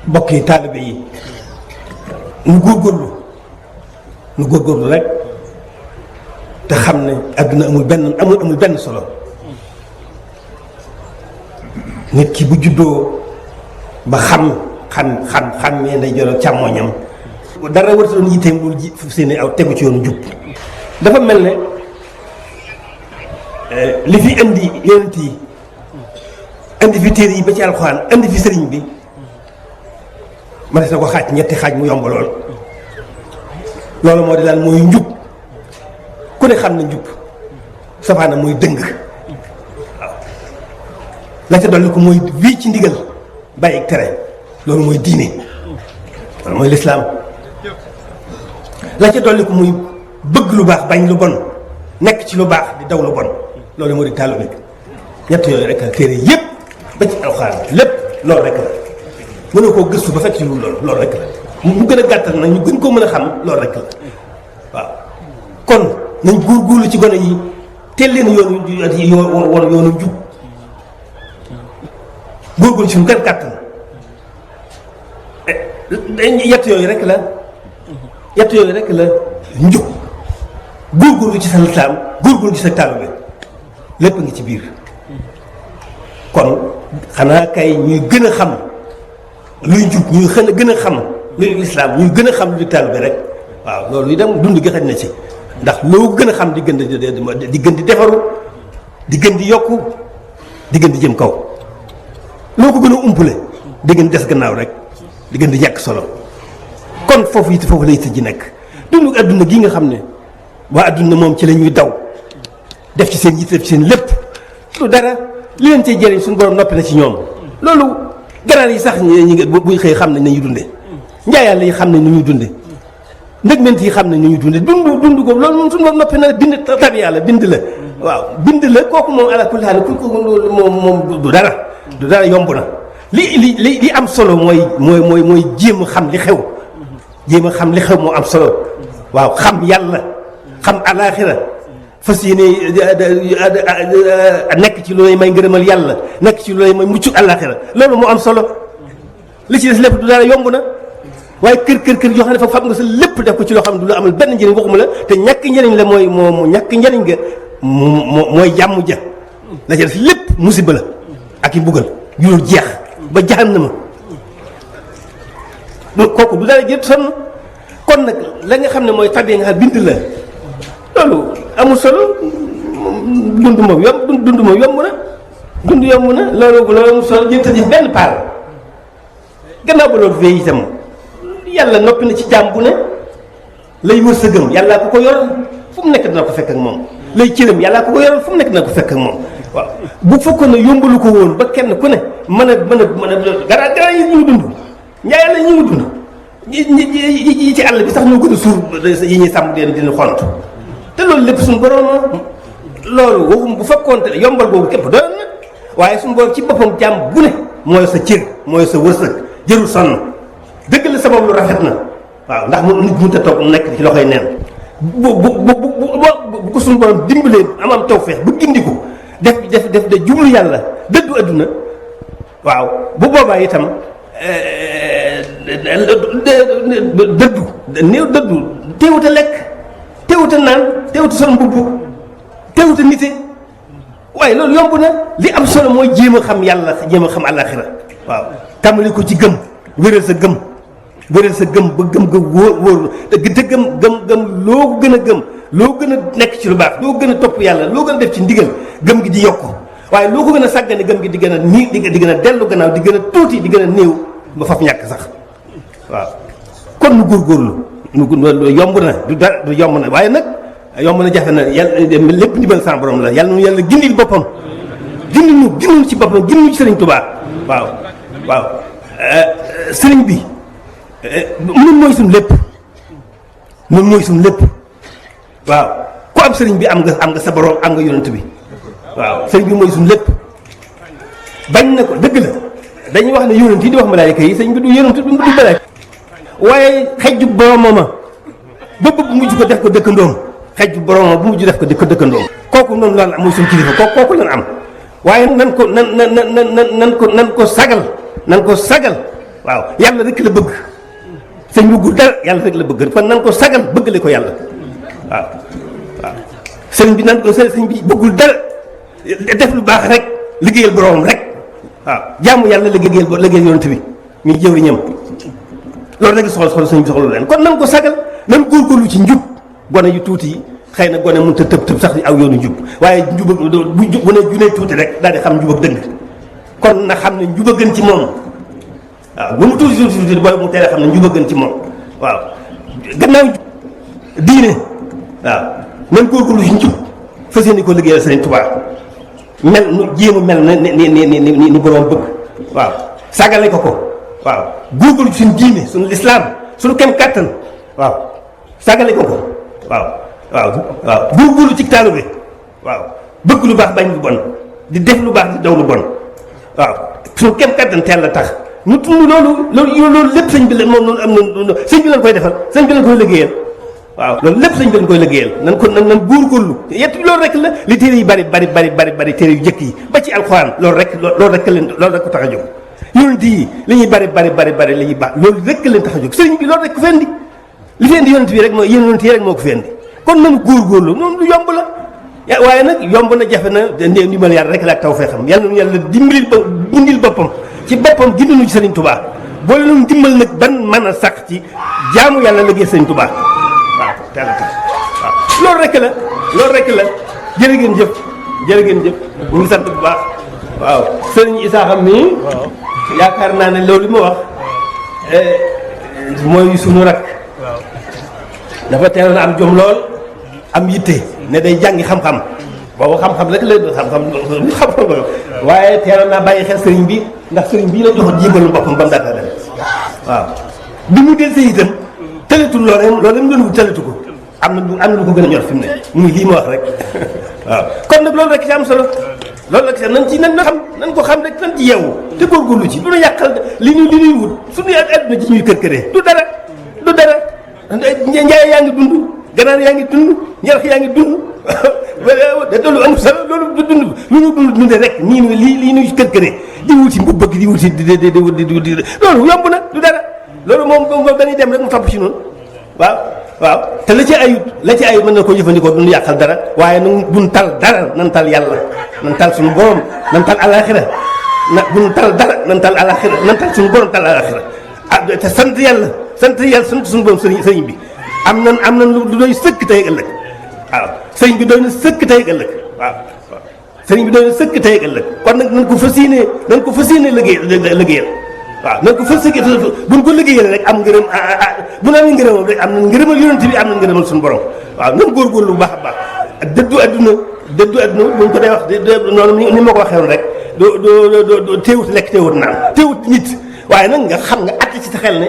mbokk yi taalibe yi nu góorgóorlu rek te xam ne àdduna amul benn solo. nit ki bu juddoo ba xam ne nday joro càmmoñam dara warta doon yitteem loolu ji fu seeni aw tegu ci yoonu jub. dafa mel ne li fi indi yonent yi indi fi téere yi ba ci alxuraan indi fi sëriñ bi ma des na ko xaaj ñetti xaaj mu yomb loolu moo di lan mooy njub ku ne xam na njub safaana mooy dëng waaw la ca dolli ko mooy wii ci ndigal bàyyi tere loolu mooy diine loolu mooy lislaam la ca dolli ko muy bëgg lu baax bañ lu bon nekk ci lu baax di daw lu bon loolu moo di taalibe ñett yooyu rek la téere yépp ba ci alxuraan lépp loolu rek la mënoo koo gëstu ba fekk ci loolu rek la mu gën a gàttal nag ñu gën koo mën a xam loolu rek la waaw kon nañ góorgóorlu ci gone yi teel leen yoonu njub góorgóorlu ci mu gën gàttal yett yooyu rek la njub góorgóorlu ci sa lislaam góorgóorlu ci sa taalibe lépp ngi ci biir kon xanaa kay ñuy gën a xam luy njub ñuy gën a xam luy lislaam ñuy gën a xam luy taalibe rek waaw loolu itam dund gi xaj na ci ndax loo gën a xam di gën di defaru di gën di yokku di gën di jëm kaw loo ko gën a umpule di gën des gannaaw rek di gën di ñàkk solo kon foofu la it ji nekk dundu adduna gi nga xam ne waa adduna moom ci la ñuy daw def ci seen yitte def ci seen lépp lu dara li leen cee jëriñ suñu borom noppi na ci ñoom loolu ganaar yi sax buy xëy xam nañ nañuy dunde njaayàlla yi xam nañ nu ñuy dunde ndëgment yi xam nañ nu ñuy dunde dund ko loolu moom suñu borom noppi na bind tabi yàlla bind la waaw bind la kooku moom ala kulli haal moom du dara yomb na li am solo mooy jéem a xam li xew moo am solo waaw xam yàlla xam alaaxira fas yéene nekk ci loolu may ngërëmal yàlla nekk ci loolu may mucc alaaxira loolu moo am solo li ci des lépp du dara yomb na waaye kër yoo xam ne fa fab nga sa lépp def ko ci loo xam ne du la amal benn njëriñ waxuma la te ñàkk njëriñ la mooy ñàkk njëriñ nga mooy jàmm ja la ci des lépp musiba la ak i mbugal yu dul jeex ba jahannama kooku du dara jël sonn kon nag la nga xam ne mooy tabee nga xam bind la loolu amul solo dund moom yomb na loolu amul solo jël tëj benn paal gannaaw ba loolu fee itam yàlla noppi na ci jaam bu ne lay wër sa gëm yàllaa ko yoral fu mu nekk dina ko fekk ak moom lay cëram yàllaa ko yoral fu mu nekk dina ko fekk ak moom waaw bu fekkoon ne yombalu ko woon ba kenn ku ne mën a gara yi ñu dund njaay la ñu dund yi ci àll bi sax ñoo gën a suur yi ñuy sàmm dina xont te loolu lépp suñu borom loolu waxum bu fekkoon te yombal boobu képp doon na waaye suñu borom ci boppam jaam bu ne mooy sa cër mooy sa wërsëg jërul sonn dëgg la sabab lu rafet na waaw ndax nit mënut a toog nekk ci loxoy neen bu ko suñu borom dimbalee am tawfeex bu gindi ko def de jublu yàlla dëddu adduna waaw bu boobaa itam dëddu teewut a lekk teewut a naan teewut a sol mbubb teewut a nite waaye loolu yomb na li am solo mooy jéem a xam yàlla jéem a xam àllaaxira waaw tàmbali ko ci gëm wéral sa gëm ba gëm nga wóor te gëm loo ko gën a gëm loo gën a nekk ci lu baax loo gën a topp yàlla loo gën a def ci ndigal gëm gi di yokk waaye loo ko gën a sàggane gëm gi di gën a nii di gën a dellu gannaaw di gën a tuuti di gën a néew ba faf ñàkk sax waaw kon nu góorgóorlu yomb na du yomb na waaye nag yomb na jafe na yàlla lépp ndimbal sa borom la yàlla nu yàlla gindil boppam gindil ci boppam gindil ci Sëriñ Tuubaa waaw sëriñ bi nun mooy suñu lépp waaw ku am sëriñ bi am nga sa borom am nga yonent bi waaw sëriñ bi mooy suñu lépp bañ na ko dëgg la dañuy wax ne yonent yi di wax malaayika yi sëriñ bi du yonent du malaayika waaye xejju boromama ba bëgg mujj ko def ko dëkkandoom xejju boromama bu mujj def ko dëkkandoom kooku noonu lan mooy suñu kilifa kooku lan am waaye nan ko sagal waaw yàlla rek la bëgg sëñ bëggul dara yàlla rek la bëgg kon nan ko sagal bëggale ko yàlla waaw waaw sëñ bi nan ko sëñ bi bëggul dara def lu baax rek liggéeyal boroom rek waaw jaamu yàlla liggéeyal yonent bi muy jëwriñam loolu rek soxla sëñ bi soxla leen kon nan ko sagal nan góorgóorlu ci njub gone yu tuuti yi xëy na gone mënut a tëb sax aw yoonu njub waaye njub bu ne junee tuuti rek daal di xam njub ak dëgg kon na xam ne njub a gën ci moom waaw bu mu tuuti booy mu teel a xam ne njub a gën ci moom waaw gannaaw diine waaw nan góorgóorlu ci njub fas yéene ko liggéeyal Sëriñ Tuubaa mel nu jéem a mel na ni boroom bëgg waaw sagale ko waaw góorgóorlu ci suñu diine suñu lislaam suñu kem kàttan waaw sagale ko waaw góorgóorlu ci taalibe waaw bëgg lu baax bañ lu bon di def lu baax di daw lu bon waaw suñu kem kàttan teel la tax ñu tund loolu lépp sëñ bi la moom noonu am na sëñ bi lañ koy defal sëñ bi lañ koy liggéeyal waaw loolu lépp sëñ bi lañ koy liggéeyal nan góorgóorlu yett loolu rek la li téere yi bari téere yu jëkk yi ba ci alxuraan loolu rek ko tax a jóg yonent yi li ñuy bari li ñuy baax loolu rek leen tax a jóg sëriñ bi loolu rek ko fi indi li fi indi yonent bi rek moo yonent yi rek moo ko fi indi kon nanu góorgóorlu noonu lu yomb la waaye nag yomb na jafe na ndimbal yàlla rek la ak taw fee xam yàlla nañu yàlla dimbalil boppam ci boppam ginduñu ci Sëriñ Tuubaa boole nañu dimbal nag ban mën a sax ci jaamu yàlla liggéey Sëriñ Tuubaa waaw teel a tax waaw loolu rek la jërë ngeen jëf ñu ngi sant bu baax waaw sëriñ Issa xam nii yaakaar naa ne loolu li ma wax mooy suñu rak dafa teeloon am jom lool am yitte ne day jàngi xam-xam boobu xam-xam rek la xam-xam waaye teeloon naa bàyyi xel sëriñ bi ndax sëriñ bii la joxoon jébalu boppam ba mu daataa dem waaw bi mu del see itam tëletul loolu mu doon wut tëletu ko am na lu ko gën a ñor fi mu ne muy lii ma wax rek waaw kon nag loolu rek ci am solo loolu rek nan ci nan ko xam rek nan ci yeewu te góorgóorlu ci du na yàqal li ñuy wut suñu àdduna ji ñuy kër-këree du dara njaay yaa ngi dund ganaar yaa ngi dund ñarax yaa ngi dund da loolu am solo loolu du dund lu ñu dunde rek lii ñuy kër-këree di wuti mbubb bëgg di wuti di loolu yomb na du dara loolu moom dañuy dem rek mu topp ci noonu waaw te la ci ayut mën na koo jëfandikoo duñu yàqal dara waaye nun buñ tal dara nan tal yàlla nan tal suñu borom nan tal alaxira buñ tal dara nan tal alaxira nan tal suñu borom tal alaxira te sant yàlla sant suñu borom sëriñ bi am nan lu doy sëkk tey ëllëg waaw sëriñ bi doy na sëkk tey ëllëg waaw sëriñ bi doy na sëkk tey ëllëg kon nag nan ko fas yéene liggéeyal waaw nan ko fas yéene buñ ko liggéeyal rek am ngërëm bu na amee ngërëmam rek am na ngërëmal yonent bi am na ngërëmal suñu borom waaw nan góorgóorlu bu baax a baax ak dëddu adduna buñ ko dee wax noonu ni ma ko waxee woon rek doo teewut lekk teewut naan teewut nit waaye nag nga xam nga àtte ci sa xel ne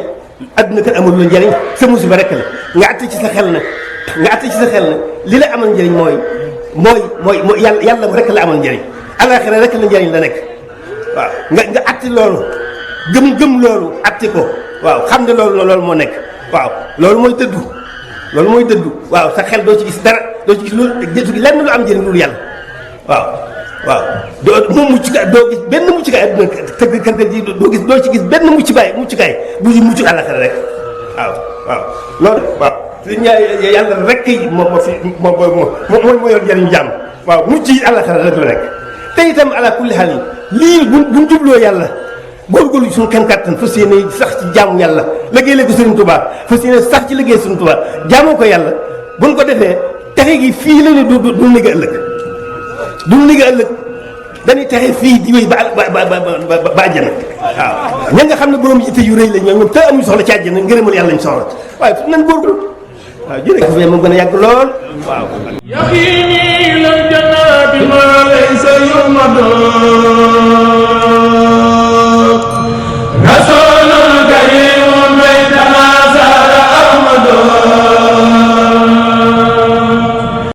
adduna kat amul lu njëriñ sa musiba rek la nga àtte ci sa xel ne li la amal njëriñ mooy yàlla rek la amal njëriñ alaxira rek la njëriñ la nekk waaw nga àtte loolu gëm loolu àtte ko waaw xam ne loolu moo nekk waaw loolu mooy dëddu waaw sa xel doo ci gis dara doo ci gis loolu lenn lu am njëriñ loolu yàlla waaw doo gis benn muccukaay adduna tëgg kante ji doo ci gis benn muccukaay bu ci muccu àllaxira rek waaw loolu waaw yàlla rek moo yor njëriñ jàmm waaw mucc yi àllaxira rek la nekk te itam ala kulli xaal lii buñ jubloo yàlla góorgóorlu suñu kenn kàttan fas yéene sax ci jaamu yàlla liggéey ko Sëriñ Tuubaa fas yéene sax ci liggéey Sëriñ Tuubaa jaamoo ko yàlla buñ ko defee texe gi fii la ne du nigga ëllëg dañuy texe fii di wéy ba àjjana waaw ña nga xam ne borom yitte yu rëy la ñoom te amuñu soxla ci àjjana ngërëmal yàlla ñu soxla waaye nan góorgóorlu waaw jërëjëf moom gën a yàgg lool waaw yaqini lil jannati ma laysa yumadun